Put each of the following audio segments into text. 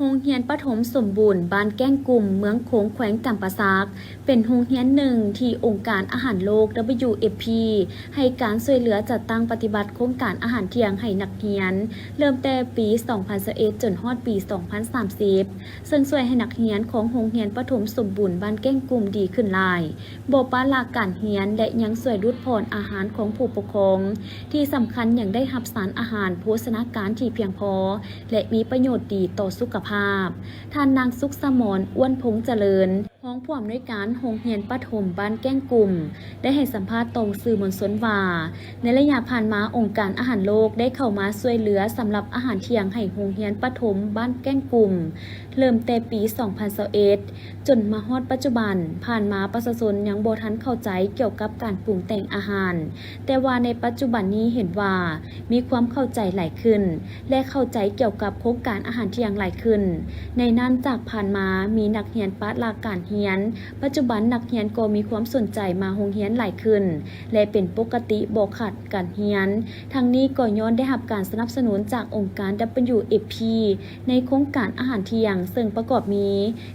ໂຮງຮຽນປະຖົມສົມບູນບ້ານແກ້ງກຸ່ມ ເມືອງໂຂງ ແຂວງຈຳປາສັກ ເປັນໂຮງຮຽນໜຶ່ງທີ່ອົງການອາຫານໂລກ WFP ໃຫ້ການຊ່ວຍເຫຼືອຈັດຕັ້ງປະຕິບັດໂຄງການອາຫານທ່ຽງໃຫ້ນັກຮຽນ ເລີ່ມແຕ່ປີສອງພັນຊາວເອັດ ຈົນຮອດປີສອງພັນສາມສິບ ເຊິ່ງຊ່ວຍໃຫ້ນັກຮຽນຂອງໂຮງຮຽນປະຖົມສົມບູນບ້ານແກ້ງກຸ່ມດີຂຶ້ນຫຼາຍ, ບໍ່ປະລະການຮຽນ ແລະ ຍັງຊ່ວຍຫຼຸດຜ່ອນອາຫານຂອງຜູ້ປົກຄອງ. ທີ່ສຳຄັນຍັງໄດ້ຮັບສານອາຫານໂພຊະນາການທີ່ພຽງພໍ ແລະ ມີປະໂຫຍດດີຕໍ່ສຸຂະພາບ. ທ່ານນາງ ສຸກສະໝອນ ອ້ວນພົງຈະເລີນ ຮອງຜູ້ອຳນວຍການໂຮງຮຽນປະຖົມບ້ານແກ້ງກຸ່ມ ໄດ້ໃຫ້ສຳພາດຕໍ່ສື່ມວນຊົນວ່າ, ໃນໄລຍະຜ່ານມາ ອົງການອາຫານໂລກໄດ້ເຂົ້າມາຊ່ວຍເຫຼືອສຳລັບອາຫານທ່ຽງໃຫ້ໂຮງຮຽນປະຖົມບ້ານແກ້ງກຸ່ມ ເລີ່ມແຕ່ປີສອງພັນຊາວເອັດ ຈົນມາຮອດປັດຈຸບັນ, ຜ່ານມາປະຊາຊົນຍັງບໍ່ທັນເຂົ້າໃຈກ່ຽວກັບການປຸງແຕ່ງອາຫານ, ແຕ່ວ່າໃນປັດຈຸບັນນີ້ເຫັນວ່າມີຄວາມເຂົ້າໃຈຫຼາຍຂຶ້ນ ແລະ ເຂົ້າໃຈກ່ຽວກັບໂຄງການອາຫານທ່ຽງຫຼາຍຂຶ້ນ. ໃນນັ້ນຈາກຜ່ານມາມີນັກຮຽນປະລະການຮຽນ, ປັດຈຸບັນນັກຮຽນກໍມີຄວາມສົນໃຈມາໂຮງຮຽນຫຼາຍຂຶ້ນ ແລະ ເປັນປົກກະຕິບໍ່ຂາດການຮຽນ. ທັງນີ້ກໍຍ້ອນໄດ້ຮັບການສະໜັບສະໜູນຈາກອົງການ WFP ໃນໂຄງການອາຫານທ່ຽງ ເຊິ່ງປະກອບມີ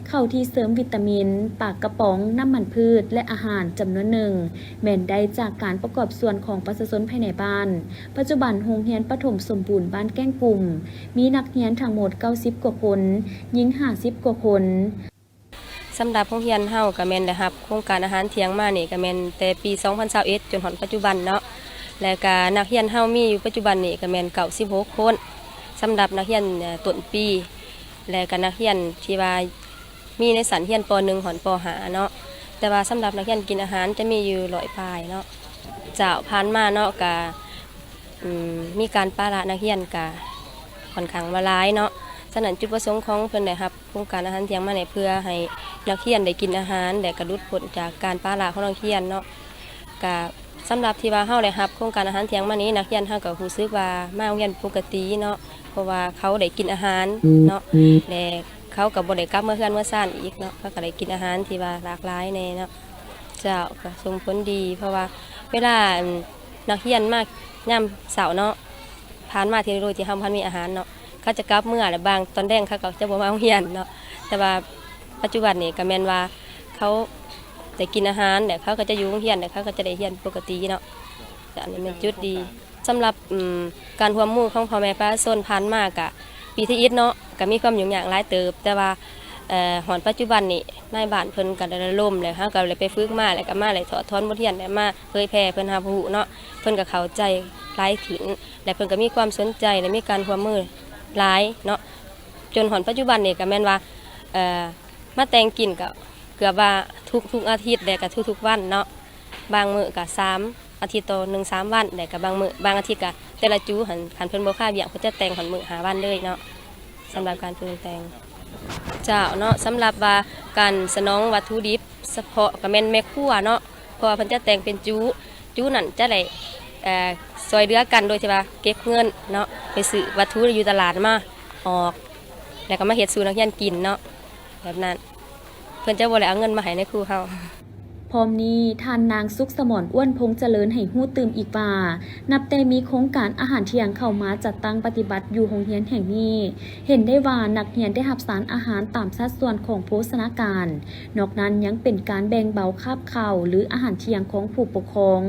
ເຂົ້າທີ່ເສີມວິຕາມິນ, ປາກະປ໋ອງ, ນ້ຳມັນພືດ ແລະ ອາຫານຈຳນວນໜຶ່ງ ແມ່ນໄດ້ຈາກການປະກອບສ່ວນຂອງປະຊາຊົນພາຍໃນບ້ານ. ປັດຈຸບັນໂຮງຮຽນປະຖົມສົມບູນບ້ານແກ້ງກຸ່ມ ມີນັກຮຽນທັງໝົດເກົ້າສິບກວ່າຄົນ, ຍິງຫ້າສິບກວ່າຄົນ. ສຳລັບໂຮງຮຽນເຮົາກະແມ່ນໄດ້ຮັບໂຄງການອາຫານທ່ຽງມານີ້ກະແມ່ນແຕ່ປີສອງພັນຊາວເອັດ ຈົນຮອດປັດຈຸບັນເນາະ, ແລະ ກະນັກຮຽນເຮົາມີຢູ່ປັດຈຸບັນນີ້ກະແມ່ນເກົ້າສິບຫົກຄົນ ສຳລັບນັກຮຽນ ເອີ ຕົ້ນປີ ແລະ ກະນັກຮຽນທີ່ວ່າມີໃນຊັ້ນຮຽນ ປໍໜຶ່ງ ຮອດ ປໍຫ້າ ເນາະ, ແຕ່ວ່າສຳລັບນັກຮຽນກິນອາຫານຈະມີຢູ່ຮ້ອຍປາຍເນາະ. ເຈົ້າ ຜ່ານມາເນາະ ກະ ອືມ ມີການປະລະນັກຮຽນກະຂ້ອນຂ້າງວ່າຫຼາຍເນາະ. ສະນັ້ນ ຈຸດປະສົງຂອງເພິ່ນໄດ້ຮັບໂຄງການອາຫານທ່ຽງມານີ້ ເພື່ອໃຫ້ນັກຮຽນໄດ້ກິນອາຫານ ແລະ ກະຫຼຸດພົ້ນຈາກການປະລະຂອງນັກຮຽນເນາະ. ກະສຳລັບທີ່ວ່າເຮົາໄດ້ຮັບໂຄງການອາຫານທ່ຽງມານີ້ ນັກຮຽນເຮົາກະຮູ້ສຶກວ່າມາໂຮງຮຽນປົກກະຕິເນາະ, ເພາະວ່າເຂົາໄດ້ກິນອາຫານເນາະ ແລະ ເຂົາກະບໍ່ໄດ້ກັບເມືອເຮືອນເມືອຊານອີກເນາະ, ເຂົາກະໄດ້ກິນອາຫານທີ່ວ່າຫຼາກຫຼາຍແດ່ເນາະ. ເຈົ້າ ກະສົ່ງຜົນດີ ເພາະວ່າເວລາ ອັນ ນັກຮຽນມາຍາມເຊົ້າເນາະ, ຜ່ານມາທີ່ໂດຍທີ່ເຮົາບໍ່ທັນມີອາຫານເນາະ, ເຂົາຈະກັບເມືອ ແລະ ບາງຕອນແລງເຂົາກະຈະບໍ່ມາໂຮງຮຽນເນາະ. ແຕ່ວ່າປັດຈຸບັນນີ້ກະແມ່ນວ່າເຂົາໄດ້ກິນອາຫານ ແລະ ເຂົາກະຈະຢູ່ໂຮງຮຽນ ແລະ ເຂົາກະຈະໄດ້ຮຽນປົກກະຕິເນາະ. ອັນນີ້ແມ່ນຈຸດດີ. ສຳລັບ ອືມ ການຮ່ວມມືຂອງພໍ່ແມ່ປະຊາຊົນ ຜ່ານມາກະ ປີທຳອິດເນາະ ກະມີຄວາມຫຍຸ້ງຍາກຫຼາຍເຕີບ, ແຕ່ວ່າ ເອີ ຮອດປັດຈຸບັນນີ້ ນາຍບ້ານເພິ່ນກະໄດ້ລະດົມ ແລ້ວເຮົາກະໄດ້ໄປຝຶກມາ ແລ້ວກະມາໄດ້ຖອດຖອນບົດຮຽນ ແລ້ວມາເຜີຍແຜ່ເພິ່ນຮັບຮູ້ເນາະ, ເພິ່ນກະເຂົ້າໃຈຫຼາຍຂຶ້ນ ແລະ ເພິ່ນກະມີຄວາມສົນໃຈ ແລະ ມີການຮ່ວມມືຫຼາຍເນາະ. ຈົນຮອດປັດຈຸບັນນີ້ກະແມ່ນວ່າ ເອີ ມາແຕ່ງກິນກະເກືອບວ່າທຸກໆອາທິດ ແລະ ກະທຸກໆວັນເນາະ, ບາງມື້ກະສາມ ອາທິດຕໍ່ໜຶ່ງສາມວັນ ແລ້ວກະບາງມື້ ບາງອາທິດກະແຕ່ລະຈູຫັ້ນ ຄັນເພິ່ນບໍ່ຄາວຽກ ເພິ່ນຈະແຕ່ງຮອດມື້ຫ້າວັນເລີຍເນາະ. ສຳລັບການປຸງແຕ່ງ ເຈົ້າເນາະ, ສຳລັບວ່າການສະໜອງວັດຖຸດິບສະເພາະກະແມ່ນແມ່ຄົວເນາະ, ເພາະວ່າເພິ່ນຈະແຕ່ງເປັນຈຸ, ຈຸນັ້ນຈະໄດ້ ເອີ ຊ່ວຍເຫຼືອກັນໂດຍທີ່ວ່າເກັບເງິນເນາະ ໄປຊື້ວັດຖຸຢູ່ຕະຫຼາດມາອອກ ແລ້ວກະມາເຮັດສູ່ນັກຮຽນກິນເນາະ ແບບນັ້ນ. ເພິ່ນຈະບໍ່ໄດ້ເອົາເງິນມາໃຫ້ນາຍຄູເຮົາ. ພ້ອມນີ້ ທ່ານນາງ ສຸກສະໝອນ ອ້ວນພົງຈະເລີນ ໃຫ້ຮູ້ຕື່ມອີກວ່າ ນັບແຕ່ມີໂຄງການອາຫານທ່ຽງເຂົ້າມາຈັດຕັ້ງປະຕິບັດຢູ່ໂຮງຮຽນແຫ່ງນີ້, ເຫັນໄດ້ວ່ານັກຮຽນໄດ້ຮັບສານອາຫານຕາມສັດສ່ວນຂອງໂພຊະນາການ, ນອກນັ້ນຍັງເປັນການແບ່ງເບົາຄາບເຂົ້າ ຫຼື ອາຫານທ່ຽງຂອງຜູ້ປົກຄອງ,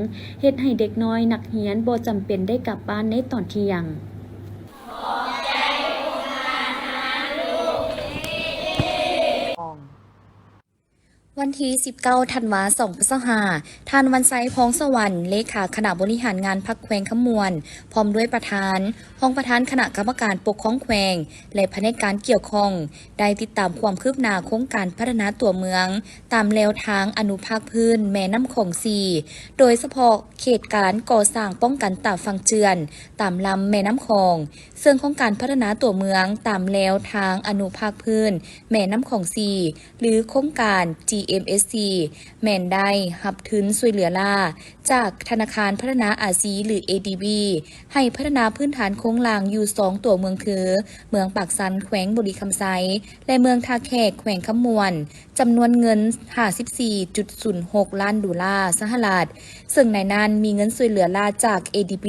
ເຮັດໃຫ້ເດັກນ້ອຍນັກຮຽນບໍ່ຈຳເປັນໄດ້ກັບບ້ານໃນຕອນທ່ຽງ. ວັນທີສິບເກົ້າ ທັນວາ ສອງພັນຊາວຫ້າ ທ່ານ ວັນໄຊ ພອງສະຫວັນ ເລຂາຄະນະບໍລິຫານງານພັກແຂວງຄຳມ່ວນ ພ້ອມດ້ວຍປະທານ, ຮອງປະທານຄະນະກຳມະການປົກຄອງແຂວງ ແລະ ພະແນກການກ່ຽວຂ້ອງ ໄດ້ຕິດຕາມຄວາມຄືບໜ້າໂຄງການພັດທະນາຕົວເມືອງ ຕາມແລວທາງອະນຸພາກພື້ນແມ່ນ້ຳຂອງສີ່ ໂດຍສະເພາະເຂດການກໍ່ສ້າງປ້ອງກັນຕາຝັ່ງເຈື່ອນຕາມລຳແມ່ນ້ຳຂອງ, ເຊິ່ງໂຄງການພັດທະນາຕົວເມືອງຕາມແລວທາງອະນຸພາກພື້ນແມ່ນ້ຳຂອງສີ່ ຫຼື ໂຄງການ GMSC ແມ່ນໄດ້ຮັບທຶນຊ່ວຍເຫຼືອລ້າຈາກທະນາຄານພັດທະນາອາຊີ ຫຼື ADB ໃຫ້ພັດທະນາພື້ນຖານໂຄງລ່າງຢູ່ສອງຕົວເມືອງຄື ເມືອງປາກຊັນ ແຂວງບໍລິຄຳໄຊ ແລະ ເມືອງທ່າແຂກ ແຂວງຄຳມ່ວນ ຈຳນວນເງິນຫ້າສິບສີ່ຈຸດສູນຫົກລ້ານໂດລາສະຫະລັດ, ເຊິ່ງໃນນັ້ນມີເງິນຊ່ວຍເຫຼືອລ້າຈາກ ADB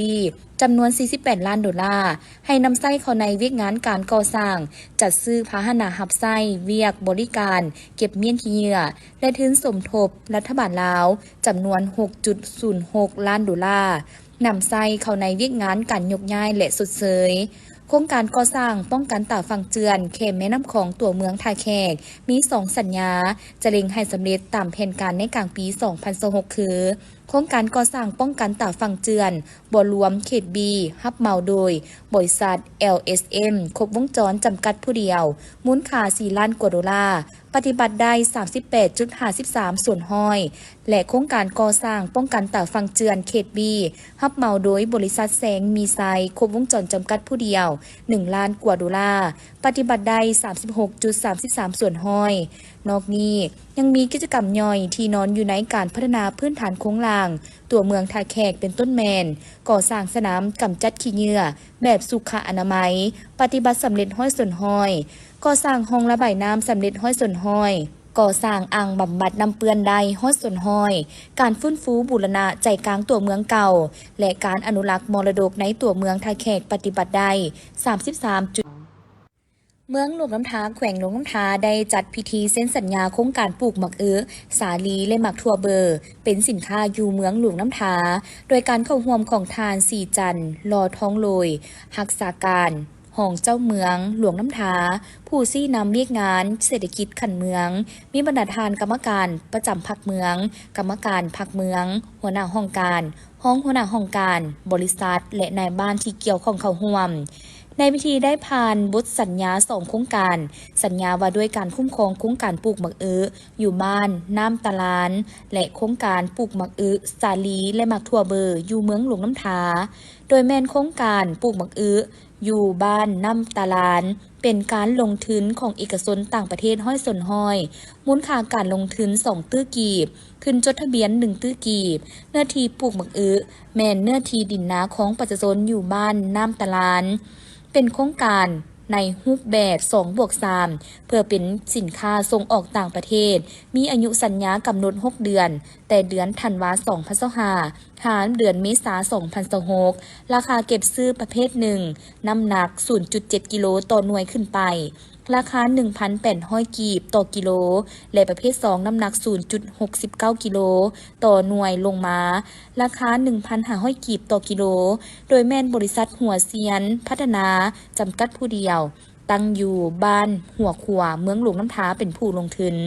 ຈຳນວນສີ່ສິບແປດລ້ານໂດລາ, ໃຫ້ນຳໃຊ້ເຂົ້າໃນວຽກງານການກໍ່ສ້າງ, ຈັດຊື້ພາຫະນະຮັບໃຊ້ວຽກບໍລິການເກັບມ້ຽນຂີ້ເຫຍື້ອ ແລະ ທຶນສົມທົບລັດຖະບານລາວ ຈຳນວນຫົກຈຸດສູນຫົກລ້ານໂດລາ, ນຳໃຊ້ເຂົ້າໃນວຽກງານການຍົກຍ້າຍ ແລະ ຊົດເຊີຍ. ໂຄງການກໍ່ສ້າງປ້ອງກັນຕາຝັ່ງເຈື່ອນແຄມແມ່ນ້ຳຂອງຕົວເມືອງທ່າແຂກ ມີສອງສັນຍາ, ຈະເລັ່ງໃຫ້ສຳເລັດຕາມແຜນການໃນກາງປີສອງພັນຊາວຫົກ ຄື ໂຄງການກໍ່ສ້າງປ້ອງກັນຕາຝັ່ງເຈື່ອນ ບໍ່ລວມເຂດ B ຮັບເໝົາໂດຍບໍລິສັດ ແອລເອສເອັມ ຄົບວົງຈອນ ຈຳກັດຜູ້ດຽວ, ມູນຄ່າສີ່ລ້ານກວ່າໂດລາ, ປະຕິບັດໄດ້ສາມສິບແປດຈຸດຫ້າສິບສາມສ່ວນຮ້ອຍ ແລະ ໂຄງການກໍ່ສ້າງປ້ອງກັນຕາຝັ່ງເຈື່ອນເຂດ B ຮັບເໝົາໂດຍບໍລິສັດແສງມີໄຊ ຄົບວົງຈອນ ຈຳກັດຜູ້ດຽວ ໜຶ່ງລ້ານກວ່າໂດລາ, ປະຕິບັດໄດ້ສາມສິບຫົກຈຸດສາມສິບສາມສ່ວນຮ້ອຍ. ນອກນີ້ຍັງມີກິດຈະກຳຍ່ອຍທີ່ນອນຢູ່ໃນການພັດທະນາພື້ນຖານໂຄງລ່າງຕົວເມືອງທ່າແຂກ ເປັນຕົ້ນແມ່ນ ກໍ່ສ້າງສະໜາມກຳຈັດຂີ້ເຫຍື້ອແບບສຸຂະອະນາໄມ ປະຕິບັດສຳເລັດຮ້ອຍສ່ວນຮ້ອຍ, ກໍ່ສ້າງຮ່ອງລະບາຍນ້ຳສຳເລັດຮ້ອຍສ່ວນຮ້ອຍ, ກໍ່ສ້າງອ່າງບຳບັດນ້ຳເປື້ອນໄດ້ຮ້ອຍສ່ວນຮ້ອຍ, ການຟື້ນຟູບູລະນະໃຈກາງຕົວເມືອງເກົ່າ ແລະ ການອະນຸລັກມໍລະດົກໃນຕົວເມືອງທ່າແຂກ ປະຕິບັດໄດ້ສາມສິບສາມຈຸດ ເມືອງຫຼວງນ້ຳທາ ແຂວງຫຼວງນ້ຳທາ ໄດ້ຈັດພິທີເຊັນສັນຍາໂຄງການປູກໝາກອຶ, ສາລີ ແລະ ໝາກຖົ່ວເບີ ເປັນສິນຄ້າຢູ່ເມືອງຫຼວງນ້ຳທາ ໂດຍການເຂົ້າຮ່ວມຂອງທ່ານ ສີຈັນ ຫຼໍ່ທອງໂລຍ ຮັກສາການຮອງເຈົ້າເມືອງຫຼວງນ້ຳທາ, ຜູ້ຊີ້ນຳວຽກງານເສດຖະກິດຂັ້ນເມືອງ, ມີບັນດາທ່ານກຳມະການປະຈຳພັກເມືອງ, ກຳມະການພັກເມືອງ, ຫົວໜ້າຫ້ອງການ, ຮອງຫົວໜ້າຫ້ອງການ, ບໍລິສັດ ແລະ ນາຍບ້ານທີ່ກ່ຽວຂ້ອງເຂົ້າຮ່ວມ. ໃນພິທີໄດ້ຜ່ານບົດສັນຍາສອງໂຄງການ, ສັນຍາວ່າດ້ວຍການຄຸ້ມຄອງໂຄງການປູກໝາກອຶຢູ່ບ້ານນ້ຳຕາລານ ແລະ ໂຄງການປູກໝາກອຶ, ສາລີ ແລະ ໝາກຖົ່ວເບີຢູ່ເມືອງຫຼວງນ້ຳທາ, ໂດຍແມ່ນໂຄງການປູກໝາກອຶຢູ່ບ້ານນ້ຳຕາລານ ເປັນການລົງທຶນຂອງເອກະຊົນຕ່າງປະເທດຮ້ອຍສ່ວນຮ້ອຍ, ມູນຄ່າການລົງທຶນສອງຕື້ກີບ, ທຶນຈົດທະບຽນໜຶ່ງຕື້ກີບ, ເນື້ອທີ່ປູກໝາກອຶແມ່ນເນື້ອທີ່ດິນນາຂອງປະຊາຊົນຢູ່ບ້ານນ້ຳຕາລານ, ເປັນໂຄງການໃນຮູບແບບສອງບວກສາມ ເພື່ອເປັນສິນຄ້າສົ່ງອອກຕ່າງປະເທດ, ມີອາຍຸສັນຍາກຳນົດຫົກເດືອນ, ແຕ່ເດືອນທັນວາສອງພັນຊາວຫ້າ ຫາເດືອນເມສາສອງພັນຊາວຫົກ, ລາຄາເກັບຊື້ປະເພດໜຶ່ງ ນ້ຳໜັກສູນຈຸດເຈັດກິໂລຕໍ່ໜ່ວຍຂຶ້ນໄປ, ລາຄາໜຶ່ງພັນແປດຮ້ອຍກີບຕໍ່ກິໂລ ແລະ ປະເພດສອງ ນ້ຳໜັກສູນຈຸດຫົກສິບເກົ້າກິໂລຕໍ່ໜ່ວຍລົງມາ, ລາຄາໜຶ່ງພັນຫ້າຮ້ອຍກີບຕໍ່ກິໂລ, ໂດຍແມ່ນບໍລິສັດຫົວຊຽນພັດທະນາ ຈຳກັດຜູ້ດຽວ, ຕັ້ງຢູ່ບ້ານຫົວຂົວ ເມືອງຫຼວງນ້ຳທາ ເປັນຜູ້ລົງທຶນ.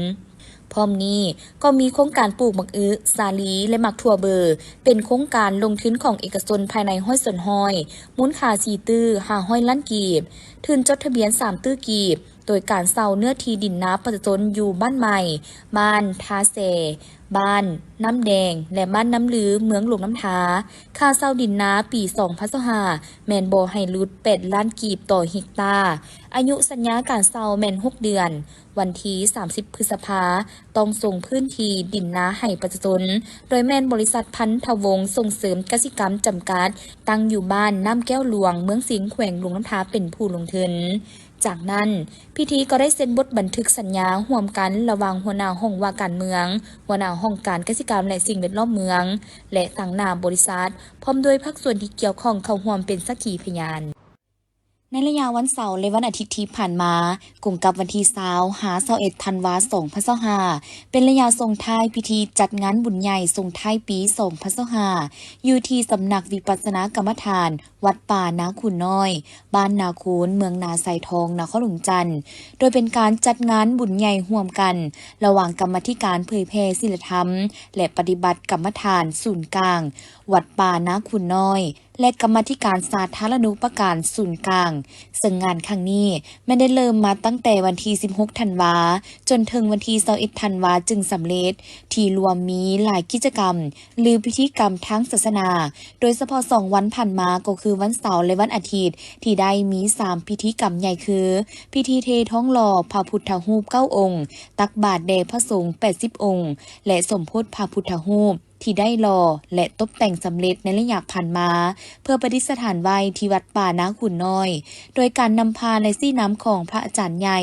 ພ້ອມນີ້ກໍມີໂຄງການປູກໝາກອຶ, ສາລີ ແລະ ໝາກຖົ່ວເບີ ເປັນໂຄງການລົງທຶນຂອງເອກະຊົນພາຍໃນຮ້ອຍສ່ວນຮ້ອຍ, ມູນຄ່າສີ່ຕື້ຫ້າຮ້ອຍລ້ານກີບ, ທຶນຈົດທະບຽນສາມຕື້ກີບ, ໂດຍການເຊົ່າເນື້ອທີ່ດິນນາປະຊາຊົນຢູ່ບ້ານໃໝ່, ບ້ານທ່າແຊ, ບ້ານນ້ຳແດງ ແລະ ບ້ານນ້ຳລື ເມືອງຫຼວງນ້ຳທາ. ຄ່າເຊົ່າດິນນາປີສອງພັນຊາວຫ້າ ແມ່ນບໍ່ໃຫ້ຫຼຸດແປດລ້ານກີບຕໍ່ເຮັກຕາ. ອາຍຸສັນຍາການເຊົ່າແມ່ນຫົກເດືອນ. ວັນທີສາມສິບ ພຶດສະພາ ຕ້ອງສົ່ງພື້ນທີ່ດິນນາໃຫ້ປະຊາຊົນ, ໂດຍແມ່ນບໍລິສັດພັນທະວົງສົ່ງເສີມກະສິກຳ ຈຳກັດ ຕັ້ງຢູ່ບ້ານນ້ຳແກ້ວຫຼວງ ເມືອງສິງ ແຂວງຫຼວງນ້ຳທາ ເປັນຜູ້ລົງທຶນ. ຈາກນັ້ນ, ພິທີກໍໄດ້ເຊັນບົດບັນທຶກສັນຍາຮ່ວມກັນລະຫວ່າງຫົວໜ້າຫ້ອງວ່າການເມືອງ, ຫົວໜ້າຫ້ອງການກະສິກຳ ແລະ ສິ່ງແວດລ້ອມເມືອງ ແລະ ຕາງໜ້າບໍລິສັດ, ພ້ອມດ້ວຍພາກສ່ວນທີ່ກ່ຽວຂ້ອງເຂົ້າຮ່ວມເປັນສັກຂີພະຍານ. ໃນໄລຍະວັນເສົາ ແລະ ວັນອາທິດທີ່ຜ່ານມາ, ກົງກັບວັນທີຊາວ ຫາ ຊາວເອັດ ທັນວາ ສອງພັນຊາວຫ້າ ເປັນໄລຍະສົ່ງທ້າຍພິທີຈັດງານບຸນໃຫຍ່ສົ່ງທ້າຍປີ ສອງພັນຊາວຫ້າ ຢູ່ທີ່ສຳນັກວິປັດສະນາກຳມະຖານ ວັດປ່ານາຄູນນ້ອຍ, ບ້ານນາຄູນ, ເມືອງນາຊາຍທອງ, ນະຄອນຫຼວງຈັນ, ໂດຍເປັນການຈັດງານບຸນໃຫຍ່ຮ່ວມກັນ ລະຫວ່າງກຳມາທິການເຜີຍແຜ່ສີລະທຳ ແລະ ປະຕິບັດກຳມະຖານສູນກາງ ວັດປ່ານາຄູນນ້ອຍ ແລະ ກຳມາທິການສາທາລະນູປະການສູນກາງ, ເຊິ່ງງານຄັ້ງນີ້ແມ່ນໄດ້ເລີ່ມມາຕັ້ງແຕ່ວັນທີສິບຫົກ ທັນວາ ຈົນເຖິງວັນທີຊາວເອັດ ທັນວາ ຈຶ່ງສຳເລັດ, ທີ່ລວມມີຫຼາຍກິດຈະກຳ ຫຼື ພິທີກຳທາງສາສະໜາ, ໂດຍສະເພາະສອງວັນຜ່ານມາ ກໍຄືວັນເສົາ ແລະ ວັນອາທິດ ທີ່ໄດ້ມີສາມພິທີກຳໃຫຍ່ຄື ພິທີເທທອງຫຼໍ່ພະພຸດທະຮູບເກົ້າອົງ, ຕັກບາດແດ່ພະສົງແປດສິບອົງ ແລະ ສົມໂພດພະພຸດທະຮູບ. ທີ່ໄດ້ຫຼໍ່ ແລະ ຕົບແຕ່ງສຳເລັດໃນໄລຍະຜ່ານມາ ເພື່ອປະດິດສະຖານໄວ້ທີ່ວັດປ່ານາຄູນນ້ອຍ ໂດຍການນຳພາ ແລະ ຊີ້ນຳຂອງພະອາຈານໃຫຍ່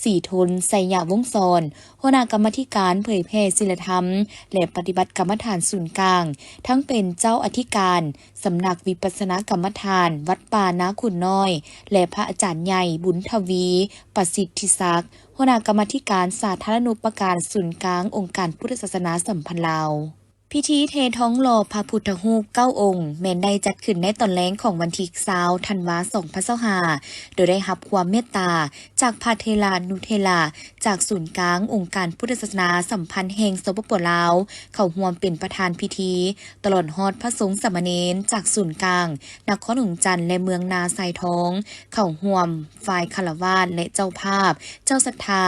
ສີທົນ ໄຊຍະວົງສອນ ຫົວໜ້າກຳມາທິການເຜີຍແຜ່ສີລະທຳ ແລະ ປະຕິບັດກຳມະຖານສູນກາງ, ທັງເປັນເຈົ້າອະທິການສຳນັກວິປັດສະນາກຳມະຖານວັດປ່ານາຄູນນ້ອຍ ແລະ ພະອາຈານໃຫຍ່ ບຸນທະວີ ປະສິດທິສັກ ຫົວໜ້າກຳມາທິການສາທາລະນູປະການສູນກາງອົງການພຸດທະສາສະໜາສຳພັນລາວ. ພິທີເທທອງຫຼໍ່ພະພຸດທະຮູບເກົ້າອົງ ແມ່ນໄດ້ຈັດຂຶ້ນໃນຕອນແລງຂອງວັນທີຊາວ ທັນວາ ສອງພັນຊາວຫ້າ ໂດຍໄດ້ຮັບຄວາມເມດຕາຈາກພະເຖລານຸເຖລະ ຈາກສູນກາງອົງການພຸດທະສາສະໜາສຳພັນແຫ່ງ ສປປ ລາວ ເຂົ້າຮ່ວມເປັນປະທານພິທີ, ຕະຫຼອດຮອດພະສົງສາມະເນນຈາກສູນກາງນະຄອນຫຼວງຈັນ ແລະ ເມືອງນາຊາຍທອງ ເຂົ້າຮ່ວມຝ່າຍຄາລະວາດ ແລະ ເຈົ້າພາບ, ເຈົ້າສັດທາ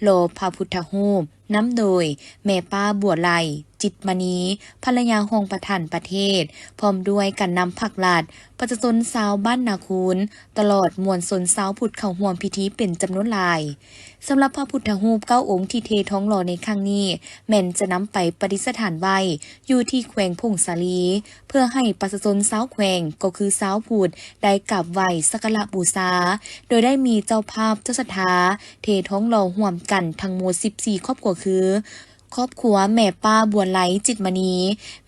ຫຼໍ່ພະພຸດທະຮູບ ນຳໂດຍແມ່ປ້າ ບົວໄລ ຈິດມະນີ ພັນລະຍາຮອງປະທານປະເທດ ພ້ອມດ້ວຍການນຳພັກລັດ, ປະຊາຊົນຊາວບ້ານນາຄູນ ຕະຫຼອດມວນຊົນຊາວພຸດເຂົ້າຮ່ວມພິທີເປັນຈຳນວນຫຼາຍ. ສຳລັບພະພຸດທະຮູບເກົ້າອົງທີ່ເທທອງຫຼໍ່ໃນຄັ້ງນີ້ ແມ່ນຈະນຳໄປປະດິດສະຖານໄວ້ຢູ່ທີ່ແຂວງຜົ້ງສາລີ ເພື່ອໃຫ້ປະຊາຊົນຊາວແຂວງ ກໍຄືຊາວພຸດ ໄດ້ກາບໄຫວ້ສັກກາລະບູຊາ, ໂດຍໄດ້ມີເຈົ້າພາບເຈົ້າສັດທາເທທອງຫຼໍ່ຮ່ວມກັນທັງໝົດສິບສີ່ຄອບຄົວຄື ຄອບຄົວແມ່ປ້າ ບົວໄລ ຈິດມະນີ,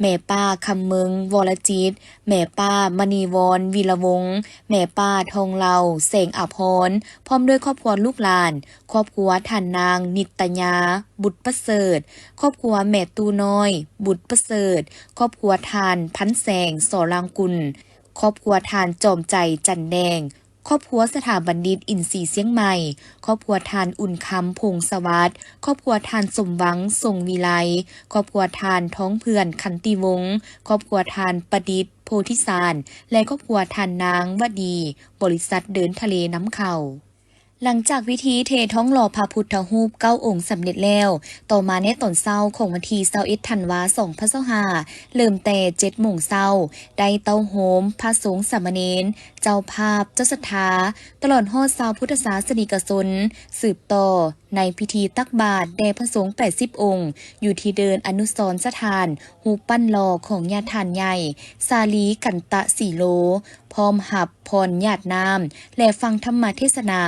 ແມ່ປ້າ ຄຳເມິງ ວໍລະຈິດ, ແມ່ປ້າ ມະນີວອນ ວິລະວົງ, ແມ່ປ້າ ທອງເລົາ ແສງອາພອນ ພ້ອມດ້ວຍຄອບຄົວລູກຫຼານ, ຄອບຄົວທ່ານນາງ ນິດຕະຍາ ບຸດປະເສີດ, ຄອບຄົວແມ່ຕູ້ນ້ອຍ ບຸດປະເສີດ, ຄອບຄົວທ່ານ ພັນແສງ ສໍລາງກຸນ, ຄອບຄົວທ່ານ ຈອມໃຈ ຈັນແດງ, ຄອບຄົວສະຖາບັນດິດອິນຊີຊຽງໃໝ່, ຄອບຄົວທ່ານ ອຸ່ນຄຳ ພົງສະຫວັດ, ຄອບຄົວທ່ານ ສົມຫວັງ ຊົງວິໄລ, ຄອບຄົວທ່ານ ທອງເພື່ອນ ຂັນຕິວົງ, ຄອບຄົວທ່ານ ປະດິດ ໂພທິສານ ແລະ ຄອບຄົວທ່ານນາງ ວະດີ ບໍລິສັດເດີນທະເລນຳເຂົ້າ. ຫຼັງຈາກພິທີເທທອງຫຼໍ່ພະພຸດທະຮູບເກົ້າອົງສຳເລັດແລ້ວ, ຕໍ່ມາໃນຕອນເຊົ້າຂອງວັນທີຊາວເອັດ ທັນວາ ສອງພັນຊາວຫ້າ ເລີ່ມແຕ່ເຈັດໂມງເຊົ້າ ໄດ້ເຕົ້າໂຮມພະສົງສາມະເນນ, ເຈົ້າພາບ, ເຈົ້າສັດທາ, ຕະຫຼອດຮອດຊາວພຸດທະສາສະນິກະຊົນ ສືບຕໍ່ໃນພິທີຕັກບາດແດ່ພະສົງແປດສິບອົງ ຢູ່ທີ່ເດີ່ນອະນຸສອນສະຖານຮູບປັ້ນຫຼໍ່ຂອງຍາທ່ານໃຫຍ່ ສາລີ ກັນຕະສີໂລ, ພ້ອມຮັບ ພອນຫຍາດນ້ຳ ແລະ ຟັງທຳມະເທດສະໜາ,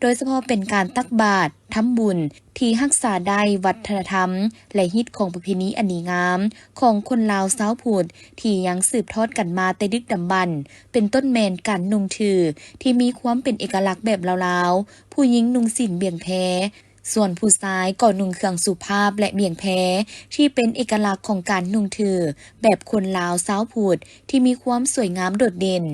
ໂດຍສະເພາະເປັນການຕັກບາດ, ທຳບຸນ ທີ່ຮັກສາໄດ້ວັດທະນະທຳ ແລະ ຮີດຄອງປະເພນີອັນດີງາມຂອງຄົນລາວຊາວພຸດ ທີ່ຍັງສືບທອດກັນມາແຕ່ດຶກດຳບັນ, ເປັນຕົ້ນແມ່ນການນຸ່ງຖືທີ່ມີຄວາມເປັນເອກະລັກແບບລາວໆ, ຜູ້ຍິງນຸ່ງສິ້ນບຽງແພ, ສ່ວນຜູ້ຊາຍກໍນຸ່ງເຄື່ອງສຸພາບ ແລະ ບຽງແພ ທີ່ເປັນເອກະລັກຂອງການນຸ່ງຖືແບບຄົນລາວຊາວພຸດ ທີ່ມີຄວາມສວຍງາມໂດດເດັ່ນ.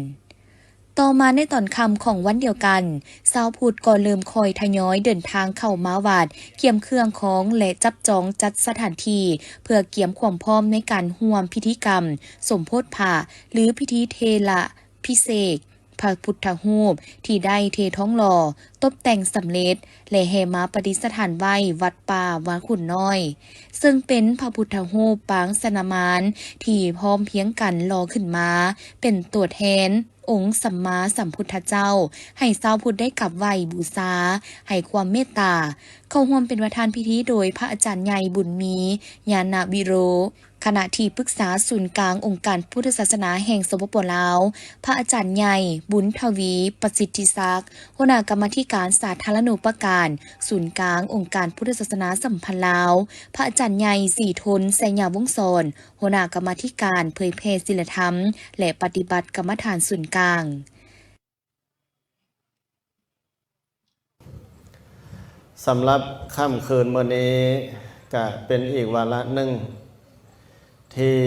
ຕໍ່ມາໃນຕອນຄ່ຳຂອງວັນດຽວກັນ, ຊາວພຸດກໍເລີ່ມຄ່ອຍທະຍອຍເດີນທາງເຂົ້າມາວັດ, ກຽມເຄື່ອງຂອງ ແລະ ຈັບຈອງຈັດສະຖານທີ່ ເພື່ອກຽມຄວາມພ້ອມໃນການຮ່ວມພິທີກຳສົມໂພດພະ ຫຼື ພິທີເທລະພິເສກພະພຸດທະຮູບທີ່ໄດ້ເທທອງຫຼໍ່, ຕົບແຕ່ງສຳເລັດ ແລະ ແຫ່ມາປະດິດສະຖານໄວ້ວັດປ່ານາຄູນນ້ອຍ, ເຊິ່ງເປັນພະພຸດທະຮູບປາງຊະນະມານທີ່ພ້ອມພຽງກັນຫຼໍ່ຂຶ້ນມາເປັນຕົວແທນ ອົງສຳມາສຳພຸດທະເຈົ້າ ໃຫ້ຊາວພຸດໄດ້ກາບໄຫວ້ບູຊາ, ໃຫ້ຄວາມເມດຕາ, ເຂົ້າຮ່ວມເປັນປະທານພິທີໂດຍພະອາຈານໃຫຍ່ ບຸນມີ ຍານະວິໂລ, ຄະນະທີ່ປຶກສາສູນກາງອົງການພຸດທະສາສະໜາແຫ່ງ ສປປ ລາວ, ພະອາຈານໃຫຍ່ ບຸນທະວີ ປະສິດທິສັກ, ຫົວໜ້າກຳມາທິການສາທາລະນູປະການສູນກາງອົງການພຸດທະສາສະໜາສຳພັນລາວ, ພະອາຈານໃຫຍ່ ສີທົນ ໄຊຍະວົງສອນ, ຫົວໜ້າກຳມາທິການເຜີຍແຜ່ສີລະທຳ ແລະ ປະຕິບັດກຳມະຖານສູນກາງ. ສຳລັບຄ່ຳຄືນມື້ນີ້ ກະເປັນອີກວາລະໜຶ່ງ ທີ່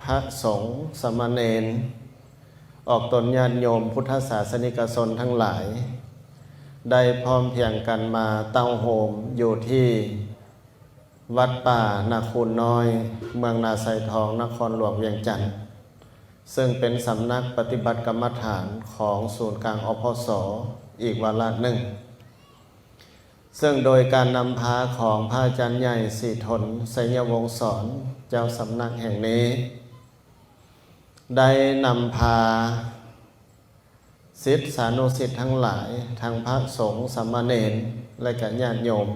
ພະສົງສາມະເນນ ອອກຕົນຍາດໂຍມພຸດທະສາສະນິກະຊົນທັງຫຼາຍ ໄດ້ພ້ອມພຽງກັນມາເຕົ້າໂຮມຢູ່ທີ່ ວັດປ່ານາຄູນນ້ອຍ ເມືອງນາຊາຍທອງ ນະຄອນຫຼວງວຽງຈັນ, ເຊິ່ງເປັນສຳນັກປະຕິບັດກຳມະຖານຂອງສູນກາງ ອພສ ອີກວາລະໜຶ່ງ, ເຊິ່ງໂດຍການນຳພາຂອງພະອາຈານໃຫຍ່ ສີທົນ ໄຊຍະວົງສອນ ເຈົ້າສຳນັກແຫ່ງນີ້ ໄດ້ນຳພາ ສິດສານຸສິດທັງຫຼາຍ, ທັງພະສົງ, ສາມະເນນ ແລະ ກະຍາດໂຍມ,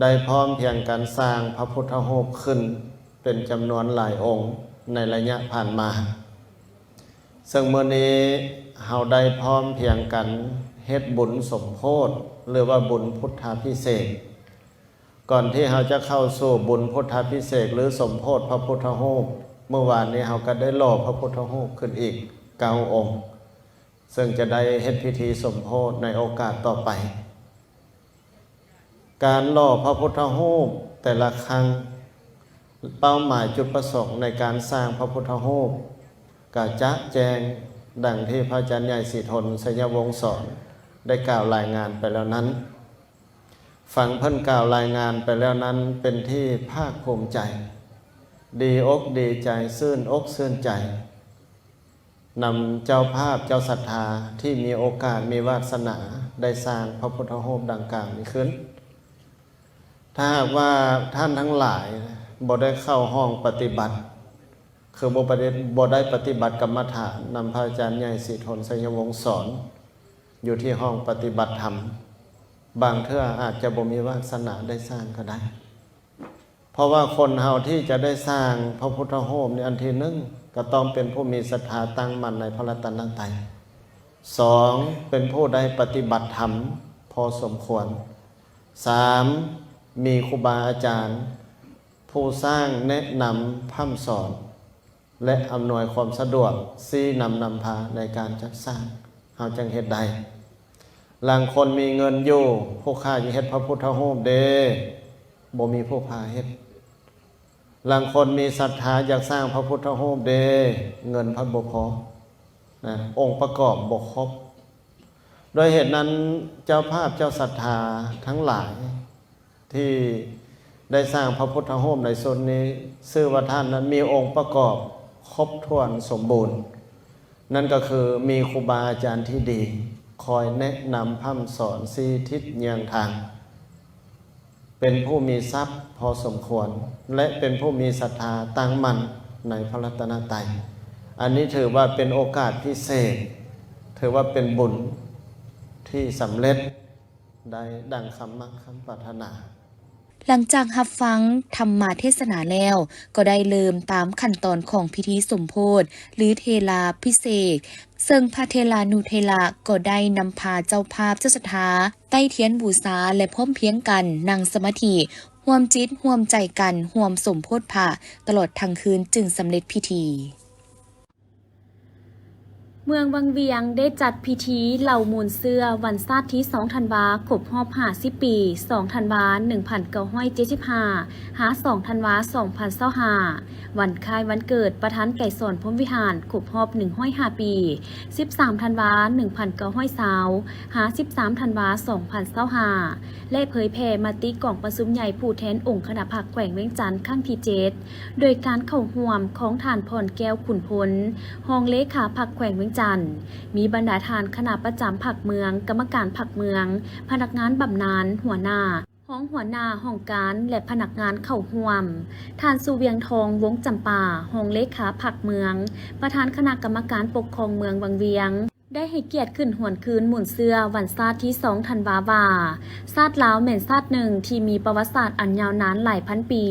ໄດ້ພ້ອມພຽງກັນສ້າງພະພຸດທະຮູບຂຶ້ນ ປັນຈຳນວນຫຼາຍອົງໃນໄລຍະຜ່ານມາ. ເຊິ່ງມື້ນີ້ເຮົາໄດ້ພ້ອມພຽງກັນເຮັດບຸນສົມໂພດ ຫຼືວ່າບຸນພຸດທາພິເສກ. ກ່ອນທີ່ເຮົາຈະເຂົ້າສູ່ບຸນພຸດທາພິເສກ ຫຼື ສົມໂພດພະພຸດທະຮູບ, ມື້ວານນີ້ເຮົາກໍໄດ້ຫຼໍ່ພະພຸດທະຮູບຂຶ້ນອີກເກົ້າອົງ, ເຊິ່ງຈະໄດ້ເຮັດພິທີສົມໂພດໃນໂອກາດຕໍ່ໄປ. ການຫຼໍ່ພະພຸດທະຮູບແຕ່ລະຄັ້ງ, ເປົ້າໝາຍຈຸດປະສົງໃນການສ້າງພະພຸດທະຮູບ ກະຈະແຈ້ງດັ່ງທີ່ພະອາຈານໃຫຍ່ສີທົນ ໄຊຍະວົງສອນ ໄດ້ກ່າວລາຍງານໄປແລ້ວນັ້ນ. ຟັງເພິ່ນກ່າວລາຍງານໄປແລ້ວນັ້ນ ເປັນທີ່ພາກພູມໃຈ, ດີອົກດີໃຈ, ຊື່ນອົກຊື່ນໃຈ ນຳເຈົ້າພາບເຈົ້າສັດທາທີ່ມີໂອກາດມີວາດສະໜາໄດ້ສ້າງພະພຸດທະຮູບດັ່ງກ່າວນີ້ຂຶ້ນ. ຖ້າຫາກວ່າທ່ານທັງຫຼາຍບໍ່ໄດ້ເຂົ້າຫ້ອງປະຕິບັດ, ຄືບໍ່ປະຕິ ບໍ່ໄດ້ປະຕິບັດກຳມະຖານນຳພະອາຈານໃຫຍ່ສີທົນ ໄຊຍະວົງສອນ ຢູ່ທີ່ຫ້ອງປະຕິບັດທຳ, ບາງເທື່ອອາດຈະບໍ່ມີວາດສະໜາໄດ້ສ້າງກໍໄດ້. ເພາະວ່າຄົນເຮົາທີ່ຈະໄດ້ສ້າງພະພຸດທະຮູບນີ້ ອັນທີໜຶ່ງ ກໍຕ້ອງເປັນຜູ້ມີສັດທາຕັ້ງໝັ້ນໃນພະລັດຕະນະໄຕ. ສອງ ເປັນຜູ້ໄດ້ປະຕິບັດທຳພໍສົມຄວນ. ສາມ ມີຄູບາອາຈານຜູ້ສ້າງແນະນຳພ້ຳສອນ ແລະ ອຳນວຍຄວາມສະດວກ, ຊີ້ນຳນຳພາໃນການຈັດສ້າງ, ເຮົາຈຶ່ງເຮັດໄດ້. ລາງຄົນມີເງິນຢູ່, ຜູ້ຂ້າຢາກເຮັດພະພຸດທະຮູບເດ້, ບໍ່ມີຜູ້ພາເຮັດ. ລາງຄົນມີສັດທາຢາກສ້າງພະພຸດທະຮູບເດ້, ເງິນພັດບໍ່ພໍ, ນະ, ອົງປະກອບບໍ່ຄົບ. ດ້ວຍເຫດນັ້ນ, ເຈົ້າພາບເຈົ້າສັດທາທັງຫຼາຍ ທີ່ໄດ້ສ້າງພະພຸດທະຮູບໃນຊຸດນີ້ ຊື່ວ່າທ່ານນັ້ນມີອົງປະກອບຄົບຖ້ວນສົມບູນ, ນັ້ນກໍຄືມີຄູບາອາຈານທີ່ດີ ຄອຍແນະນຳພ້ຳສອນຊີ້ທິດຍ່າງທາງ, ເປັນຜູ້ມີຊັບພໍສົມຄວນ ແລະ ເປັນຜູ້ມີສັດທາຕັ້ງໝັ້ນໃນພະລັດຕະນະໄຕ. ອັນນີ້ຖືວ່າເປັນໂອກາດພິເສດ, ຖືວ່າເປັນບຸນທີ່ສຳເລັດ ໄດ້ດັ່ງຄຳມັກຄຳປາດຖະໜາ. ຫຼັງຈາກຮັບຟັງທຳມະເທດສະໜາແລ້ວ, ກໍໄດ້ເລີ່ມຕາມຂັ້ນຕອນຂອງພິທີສົມໂພດ ຫຼື ເທລາພິເສກ, ເຊິ່ງພະເທລານຸເທລະກໍໄດ້ນຳພາເຈົ້າພາບເຈົ້າສັດທາ ໄຕ້ທຽນບູຊາ ແລະ ພ້ອມພຽງກັນນັ່ງສະມາທິ, ຮ່ວມຈິດຮ່ວມໃຈກັນຮ່ວມສົມໂພດພະ ຕະຫຼອດທັງຄືນຈຶ່ງສຳເລັດພິທີ. ເມືອງວັງວຽງໄດ້ຈັດພິທີເລົ່າມູນເຊື້ອວັນຊາດທີສອງທັນວາ ຄົບຮອບຫ້າສິບປີ, ສອງທັນວາ ໜຶ່ງພັນເກົ້າຮ້ອຍເຈັດສິບຫ້າ ຫາ ສອງທັນວາ ສອງພັນຊາວຫ້າ ວັນຄ້າຍວັນເກີດປະທານໄກສອນ ພົມວິຫານ ຄົບຮອບໜຶ່ງຮ້ອຍຫ້າປີ, ສິບສາມທັນວາ ໜຶ່ງພັນເກົ້າຮ້ອຍຊາວ ຫາ ສິບສາມທັນວາ ສອງພັນຊາວຫ້າ ແລະ ເຜີຍແຜ່ມະຕິກອງປະຊຸມໃຫຍ່ຜູ້ແທນອົງຄະນະພັກແຂວງວຽງຈັນ ຄັ້ງທີເຈັດ ໂດຍການເຂົ້າຮ່ວມຂອງທ່ານ ພອນແກ້ວ ຂຸນພົນ ຮອງເລຂາພັກແຂວງວຽງຈັນ, ມີບັນດາທ່ານຄະນະປະຈຳພັກເມືອງ, ກຳມະການພັກເມືອງ, ພະນັກງານບຳນານ, ຫົວໜ້າ, ຮອງຫົວໜ້າຫ້ອງການ ແລະ ພະນັກງານເຂົ້າຮ່ວມ. ທ່ານ ສຸວຽງທອງ ວົງຈຳປາ ຮອງເລຂາພັກເມືອງ, ປະທານຄະນະກຳມະການປົກຄອງເມືອງວັງວຽງ ໄດ້ໃຫ້ກຽດຂຶ້ນຫວນຄືນມູນເຊື້ອວັນຊາດທີສອງທັນວາວ່າ, ຊາດລາວແມ່ນຊາດໜຶ່ງທີ່ມີປະຫວັດສາດອັນຍາວນານຫຼາຍພັນປີ,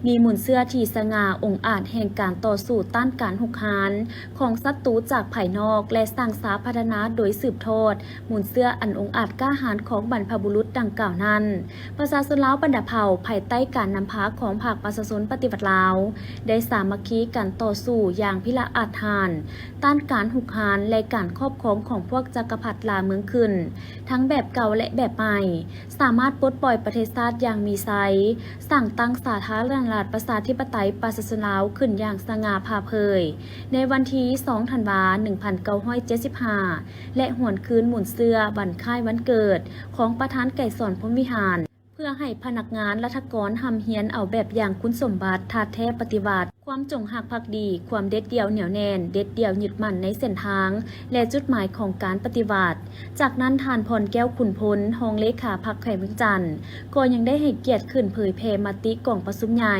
ມີມູນເຊື້ອທີ່ສະຫງ່າອົງອາດແຫ່ງການຕໍ່ສູ້ຕ້ານການຮຸກຮານຂອງສັດຕູຈາກພາຍນອກ ແລະ ສ້າງສາພັດທະນາໂດຍສືບທອດມູນເຊື້ອອັນອົງອາດກ້າຫານຂອງບັນພະບຸລຸດດັ່ງກ່າວນັ້ນ. ປະຊາຊົນລາວບັນດາເຜົ່າ ພາຍໃຕ້ການນຳພາຂອງພັກປະຊາຊົນປະຕິວັດລາວ ໄດ້ສາມັກຄີກັນຕໍ່ສູ້ຢ່າງພິລະອາດຫານ ຕ້ານການຮຸກຮານ ແລະ ການຄອບຄອງຂອງພວກຈັກກະພັດລ່າເມືອງຂຶ້ນ ທັງແບບເກົ່າ ແລະ ແບບໃໝ່, ສາມາດປົດປ່ອຍປະເທດຊາດຢ່າງມີໄຊ, ສ້າງຕັ້ງສາທາລະນະລັດປະຊາທິປະໄຕປະຊາຊົນລາວຂຶ້ນຢ່າງສະຫງ່າຜ່າເຜີຍ ໃນວັນທີສອງທັນວາ ໜຶ່ງພັນເກົ້າຮ້ອຍເຈັດສິບຫ້າ ແລະ ຫວນຄືນມູນເຊື້ອວັນຄ້າຍວັນເກີດຂອງປະທານໄກສອນ ພົມວິຫານ ເພື່ອໃຫ້ພະນັກງານລັດຖະກອນຮ່ຳຮຽນເອົາແບບຢ່າງຄຸນສົມບັດທາດແທ້ປະຕິວັດ ຄວາມຈົງຮັກພັກດີ, ຄວາມເດັດດ່ຽວໜຽວແໜ້ນ, ເດັດດ່ຽວຍຶດໝັ້ນໃນເສັ້ນທາງ ແລະ ຈຸດໝາຍຂອງການປະຕິວັດ. ຈາກນັ້ນ, ທ່ານ ພອນແກ້ວ ຂຸນພົນ, ຮອງເລຂາພັກແຂວງວຽງຈັນ ກໍຍັງໄດ້ໃຫ້ກຽດຂຶ້ນເຜີຍແຜ່ມະຕິກອງປະຊຸມໃຫຍ່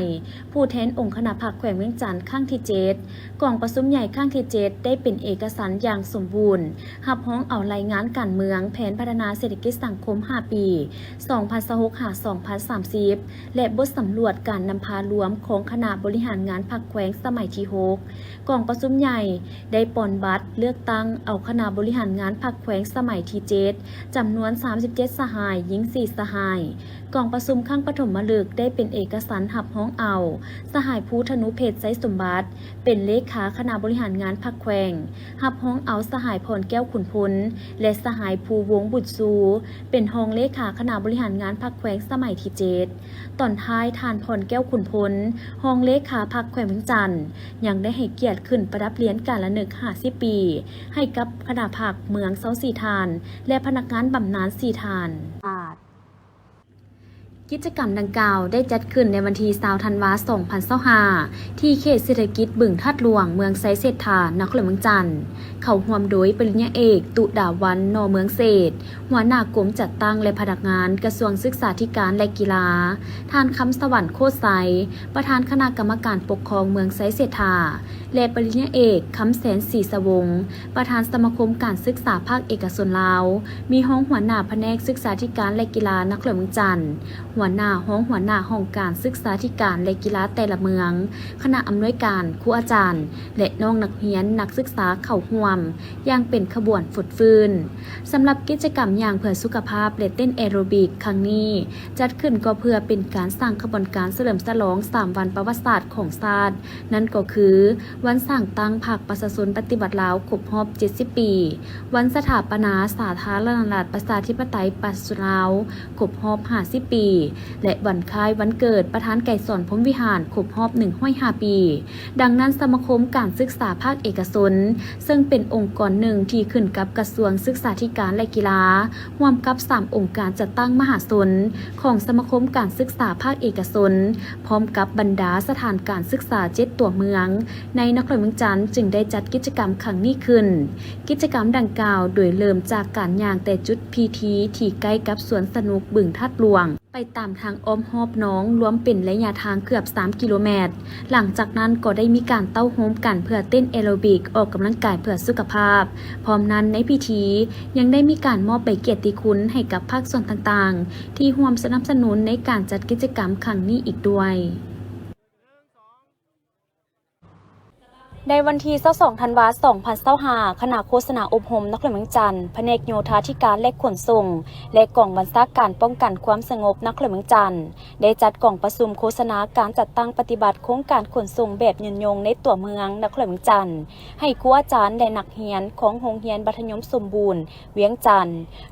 ຜູ້ແທນອົງຄະນະພັກແຂວງວຽງຈັນຄັ້ງທີເຈັດ. ກອງປະຊຸມໃຫຍ່ຄັ້ງທີເຈັດ ໄດ້ເປັນເອກະສັນຢ່າງສົມບູນ, ຮັບຮອງເອົາລາຍງານການເມືອງ, ແຜນພັດທະນາເສດຖະກິດສັງຄົມຫ້າປີ ສອງພັນຊາວຫົກ ຫາ ສອງພັນສາມສິບ ແລະ ບົດສຳຫຼວດການນຳພາລວມຂອງຄະນະບໍລິຫານງານພັກແຂວງສະໄໝທີຫົກ. ກອງປະຊຸມໃຫຍ່ໄດ້ປ່ອນບັດເລືອກຕັ້ງເອົາຄະນະບໍລິຫານງານພັກແຂວງສະໄໝທີເຈັດ ຈຳນວນສາມສິບເຈັດສະຫາຍ, ຍິງສີ່ສະຫາຍ. ກອງປະຊຸມຄັ້ງປະຖົມມະລຶກໄດ້ເປັນເອກະສັນຮັບຮອງເອົາ ສະຫາຍ ພູທະນູເພັດ ໄຊສົມບັດ ເປັນເລຂາຄະນະບໍລິຫານງານພັກແຂວງ, ຮັບຮອງເອົາສະຫາຍ ພອນແກ້ວ ຂຸນພົນ ແລະ ສະຫາຍ ພູວົງ ບຸດຊູ ເປັນຮອງເລຂາຄະນະບໍລິຫານງານພັກແຂວງສະໄໝທີເຈັດ. ຕອນທ້າຍ, ທ່ານ ພອນແກ້ວ ຂຸນພົນ, ຮອງເລຂາພັກແຂວງວຽງຈັນ ຍັງໄດ້ໃຫ້ກຽດຂຶ້ນປະດັບຫຼຽນການລະນຶກຫ້າສິບປີ ໃຫ້ກັບຄະນະພັກເມືອງຊາວສີ່ທ່ານ ແລະ ພະນັກງານບຳນານສີ່ທ່ານ. ກິດຈະກຳດັ່ງກ່າວໄດ້ຈັດຂຶ້ນໃນວັນທີຊາວ ທັນວາ ສອງພັນຊາວຫ້າ ທີ່ເຂດເສດຖະກິດບຶງທາດຫຼວງ, ເມືອງໄຊເສດຖາ, ນະຄອນຫຼວງວຽງຈັນ, ເຂົ້າຮ່ວມໂດຍປະລິນຍາເອກ ຕຸດາວັນ ໜໍ່ເມືອງເສດ, ຫົວໜ້າກົມຈັດຕັ້ງ ແລະ ພະນັກງານກະຊວງສຶກສາທິການ ແລະ ກິລາ, ທ່ານ ຄຳສະຫວັນ ໂຄດໄຊ, ປະທານຄະນະກຳມະການປົກຄອງເມືອງໄຊເສດຖາ ແລະ ປະລິນຍາເອກ ຄຳແສນ ສີສະວົງ, ປະທານສະມາຄົມການສຶກສາພາກເອກະຊົນລາວ, ມີຮອງຫົວໜ້າພະແນກສຶກສາທິການ ແລະ ກິລານະຄອນຫຼວງວຽງຈັນ, ຫົວໜ້າ, ຮອງຫົວໜ້າຫ້ອງການສຶກສາທິການ ແລະ ກິລາແຕ່ລະເມືອງ, ຄະນະອຳນວຍການ, ຄູອາຈານ ແລະ ນ້ອງນັກຮຽນນັກສຶກສາເຂົ້າຮ່ວມຢ່າງເປັນຂະບວນຟົດຟື້ນ. ສຳລັບກິດຈະກຳຍ່າງເພື່ອສຸຂະພາບ ແລະ ເຕັ້ນແອໂຣບິກຄັ້ງນີ້ ຈັດຂຶ້ນກໍເພື່ອເປັນການສ້າງຂະບວນການສະເຫຼີມສະຫຼອງສາມວັນປະຫວັດສາດຂອງຊາດ, ນັ້ນກໍຄື ວັນສ້າງຕັ້ງພັກປະຊາຊົນປະຕິວັດລາວຄົບຮອບເຈັດສິບປີ, ວັນສະຖາປະນາສາທາລະນະລັດປະຊາທິປະໄຕປະຊາຊົນລາວຄົບຮອບຫ້າສິບປີ ແລະ ວັນຄ້າຍວັນເກີດປະທານໄກສອນ ພົມວິຫານ ຄົບຮອບໜຶ່ງຮ້ອຍຫ້າປີ. ດັ່ງນັ້ນ, ສະມາຄົມການສຶກສາພາກເອກະຊົນ ເຊິ່ງເປັນອົງກອນໜຶ່ງທີ່ຂຶ້ນກັບກະຊວງສຶກສາທິການ ແລະ ກິລາ, ຮ່ວມກັບສາມອົງການຈັດຕັ້ງມະຫາຊົນຂອງສະມາຄົມການສຶກສາພາກເອກະຊົນ, ພ້ອມກັບບັນດາສະຖານການສຶກສາເຈັດຕົວເມືອງໃນນະຄອນຫຼວງວຽງຈັນ ຈຶ່ງໄດ້ຈັດກິດຈະກຳຄັ້ງນີ້ຂຶ້ນ. ກິດຈະກຳດັ່ງກ່າວໂດຍເລີ່ມຈາກການຍ່າງແຕ່ຈຸດພີທີທີ່ໃກ້ກັບສວນສະໜຸກບຶງທາດຫຼວງ ໄປຕາມທາງອ້ອມຮອບໜອງ ລວມເປັນໄລຍະທາງເກືອບສາມກິໂລແມັດ. ຫຼັງຈາກນັ້ນກໍໄດ້ມີການເຕົ້າໂຮມກັນເພື່ອເຕັ້ນແອໂຣບິກ, ອອກກຳລັງກາຍເພື່ອສຸຂະພາບ. ພ້ອມນັ້ນ, ໃນພິທີຍັງໄດ້ມີການມອບໃບກຽດຕິຄຸນໃຫ້ກັບພາກສ່ວນຕ່າງໆ ທີ່ຮ່ວມສະໜັບສະໜູນໃນການຈັດກິດຈະກຳຄັ້ງນີ້ອີກດ້ວຍ. ໃນວັນທີຊາວສອງ ທັນວາ ສອງພັນຊາວຫ້າ, ຄະນະໂຄສະນາອົບຮົມນະຄອນຫຼວງວຽງຈັນ, ພະແນກໂຍທາທິການ ແລະ ຂົນສົ່ງ ແລະ ກອງບັນຊາການປ້ອງກັນຄວາມສະຫງົບນະຄອນຫຼວງວຽງຈັນ ໄດ້ຈັດກອງປະຊຸມໂຄສະນາການຈັດຕັ້ງປະຕິບັດໂຄງການຂົນສົ່ງແບບຍືນຍົງໃນຕົວເມືອງນະຄອນຫຼວງວຽງຈັນ ໃຫ້ຄູອາຈານ ແລະ ນັກຮຽນຂອງໂຮງຮຽນມັດທະຍົມສົມບູນວຽງຈັນ,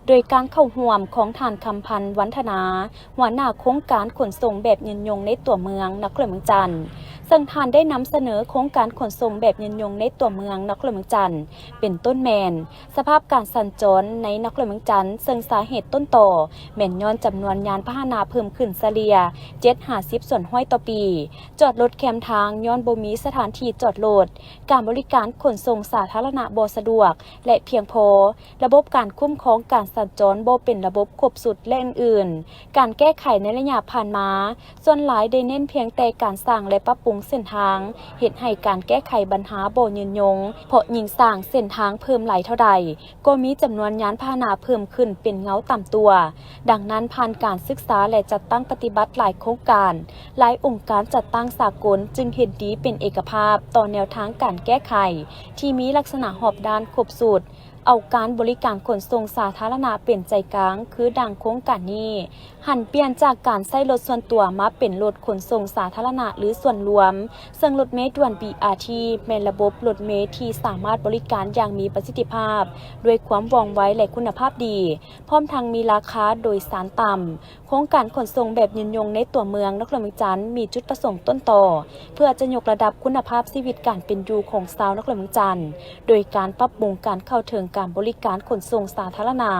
ໂດຍການເຂົ້າຮ່ວມຂອງທ່ານ ຄຳພັນ ວັນທະນາ, ຫົວໜ້າໂຄງການຂົນສົ່ງແບບຍືນຍົງໃນຕົວເມືອງນະຄອນຫຼວງວຽງຈັນ, ເຊິ່ງທ່ານໄດ້ນຳສະເໜີໂຄງການຂົນສົ່ງແບບຍືນຍົງໃນຕົວເມືອງນະຄອນຫຼວງວຽງຈັນ ເປັນຕົ້ນແມ່ນ ສະພາບການສັນຈອນໃນນະຄອນຫຼວງວຽງຈັນ, ເຊິ່ງສາເຫດຕົ້ນຕໍແມ່ນຍ້ອນຈຳນວນຍານພາຫະນະເພີ່ມຂຶ້ນສະເລ່ຍ ເຈັດ ຫາ ສິບ ສ່ວນຮ້ອຍຕໍ່ປີ, ຈອດລົດແຄມທາງຍ້ອນບໍ່ມີສະຖານທີ່ຈອດລົດ, ການບໍລິການຂົນສົ່ງສາທາລະນະບໍ່ສະດວກ ແລະ ພຽງພໍ, ລະບົບການຄຸ້ມຄອງການສັນຈອນບໍ່ເປັນລະບົບຄົບຊຸດ ແລະ ອື່ນໆ. ການແກ້ໄຂໃນໄລຍະຜ່ານມາ ສ່ວນຫຼາຍໄດ້ເນັ້ນພຽງແຕ່ການສ້າງ ແລະ ປັບປຸງເສັ້ນທາງ, ເຮັດໃຫ້ການແກ້ໄຂບັນຫາບໍ່ຍືນຍົງ, ເພາະຍິ່ງສ້າງເສັ້ນທາງເພີ່ມຫຼາຍເທົ່າໃດ, ກໍມີຈຳນວນຍານພາຫະນະເພີ່ມຂຶ້ນເປັນເງົາຕາມຕົວ. ດັ່ງນັ້ນ, ຜ່ານການສຶກສາ ແລະ ຈັດຕັ້ງປະຕິບັດຫຼາຍໂຄງການ, ຫຼາຍອົງການຈັດຕັ້ງສາກົນຈຶ່ງເຫັນດີເປັນເອກະພາບຕໍ່ແນວທາງການແກ້ໄຂທີ່ມີລັກສະນະຮອບດ້ານຄົບຊຸດ. ເອົາການບໍລິການຂົນສົ່ງສາທາລະນະເປັນໃຈກາງ ຄືດັ່ງໂຄງການນີ້ ຫັນປ່ຽນຈາກການໃຊ້ລົດສ່ວນຕົວມາເປັນລົດຂົນສົ່ງສາທາລະນະ ຫຼື ສ່ວນລວມ, ເຊິ່ງລົດເມດ່ວນ ບີອາທີ ແມ່ນລະບົບລົດເມທີ່ສາມາດບໍລິການຢ່າງມີປະສິດທິພາບ, ດ້ວຍຄວາມວ່ອງໄວ ແລະ ຄຸນນະພາບດີ, ພ້ອມທັງມີລາຄາໂດຍສານຕ່ຳ. ໂຄງການຂົນສົ່ງແບບຍືນຍົງໃນຕົວເມືອງນະຄອນຫຼວງວຽງຈັນ ມີຈຸດປະສົງຕົ້ນຕໍ ເພື່ອຈະຍົກລະດັບຄຸນນະພາບຊີວິດການເປັນຢູ່ຂອງຊາວນະຄອນຫຼວງວຽງຈັນ ໂດຍການປັບປຸງການເຂົ້າເຖິງ ການບໍລິການຂົນສົ່ງສາທາລະນະ,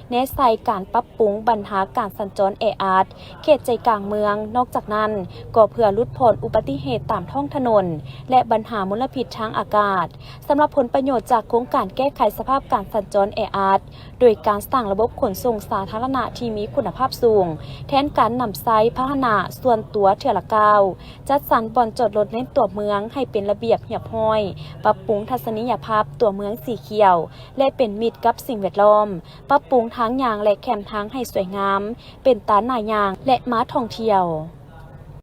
ແນໃສ່ການປັບປຸງບັນຫາການສັນຈອນແອອັດເຂດໃຈກາງເມືອງ. ນອກຈາກນັ້ນ, ກໍເພື່ອຫຼຸດຜ່ອນອຸບັດຕິເຫດຕາມທ້ອງຖະໜົນ ແລະ ບັນຫາມົນລະພິດທາງອາກາດ. ສຳລັບຜົນປະໂຫຍດຈາກໂຄງການແກ້ໄຂສະພາບການສັນຈອນແອອັດ ໂດຍການສ້າງລະບົບຂົນສົ່ງສາທາລະນະທີ່ມີຄຸນນະພາບສູງ, ແທນການນຳໃຊ້ພາຫະນະສ່ວນຕົວເທື່ອລະກ້າວ, ຈັດສັນບ່ອນຈອດລົດໃນຕົວເມືອງໃຫ້ເປັນລະບຽບຮຽບຮ້ອຍ, ປັບປຸງທັດສະນີຍະພາບຕົວເມືອງສີຂຽວ ແລະ ເປັນມິດກັບສິ່ງແວດລ້ອມ, ປັບປຸງທາງຍ່າງ ແລະ ແຄມທາງໃຫ້ສວຍງາມ, ເປັນຕາໜ້າຍ່າງ ແລະ ມາທ່ອງທ່ຽວ.